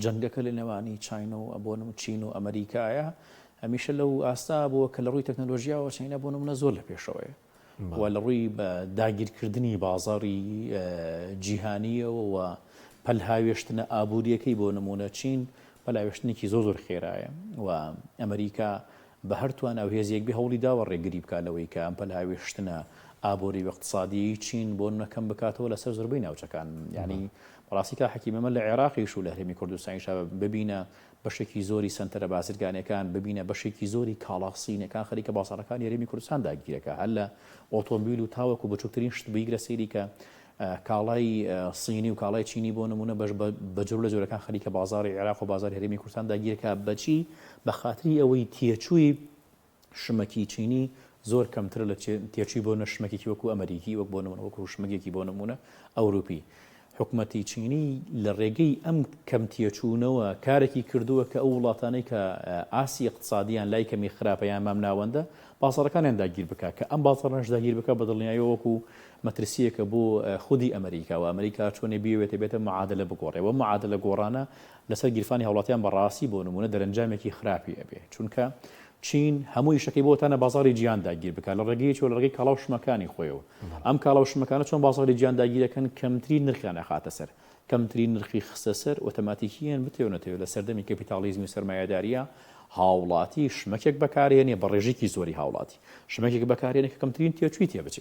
جەنگەکە لە نێوانی چاینا و بۆ نموونە چین و ئەمریکایە هەمیشە لەو ئاستا بووە کە لە ڕووی تەکنەلۆژیاوە چاینا بۆ نمونە زۆر لە پێشەوەیە و لە ڕووی بە داگیرکردنی بازاڕی جیهانیەوە و پەلهاوێشتنە ئابووریەکەی بۆ نمونە چین پەلاوێشتنێکی زۆر زۆر خێرایە و ئەمریکا بە هەر توانا و هێزێک بێ هەوڵی داوە ڕێگری بکات لەوەی کە ئەم پەلهاوێشتنە ئابووری و ئیقتسادیەی چین بۆ نمونە کەم بکاتەوە لەسەر زۆربەی ناوچەکان یانی بەڕاستی کاک حەکیم ئەمە لە عێراقیش و لە هەرێمی کوردستانیشا ببینە بەشێکی زۆری سەنتەرە بازرگانیەکان ببینە بەشێکی زۆری کاڵا سینەکان خەریکە بازاڕەکانی هەرێمی کوردستان داگیرەکە هەر لە ئۆتۆمبیل و تاوەکو بچووکترین شت بیگرە سەیری کە کاڵای سینی و کاڵای چینی بۆ نمونە بەش بە جۆر لە جۆرەکان خەریکە بازاڕی عێراق و بازاڕی هەرێمی کوردستان داگیرەکە بەچی بە خاتری ئەوەی تێچووی شمەکی چینی زۆر کەمترە لە تێچووی بۆ نە شمەکێکی وەکو ئەمەریکی وەک بۆ نمونە وەکو شمەکێکی بۆ نمونە ئەوروپی. حکومەتی چینی لە ڕێگەی ئەم کەم تێچوونەوە کارێکی کردووە کە ئەو وڵاتانەی کە ئاستی ئیقتسادیان لای کەمی خراپە یان مامناوەندە بازاڕەکانیان داگیر بکا کە ئەم بازاڕانەش داگیر بکا بە دڵنیاییەوە وەکو مەترسییەکە بۆ خودی ئەمەریکا و ئەمەریکا چۆنێ بیەوێت ئەبێتە معادلە بگۆڕێ و معادلە گۆڕانە لەسەر گیرفانی هاوڵاتیان بەڕاستی بۆ نمونە دەرەنجامێکی خراپی ئەبێ چونکە چین هەموو ئیشەکەی بۆ تانە بازاڕی جیهان داگیر بکات لە ڕێگەیەکی لە ڕێگەی کاڵا و شمەکانی خۆیەوە ئەم کاڵا و شمەکانە چۆن بازاڕی جیهان داگیرەکەن کەمترین نرخیان ئەخاتە سەر کەمترین نرخی خستە سەر ئۆتەماتیکییەن بتەوێ نەتەوێ لە سەردەمی کەپیتاڵیزمی و سەرمایەداریە هاوڵاتی شمەکێک بەکارهێنێ بە ڕێژێکی زۆری هاوڵاتی شمەکێک بەکارهێنێ کە کەمترین تێچووی تێبچێ.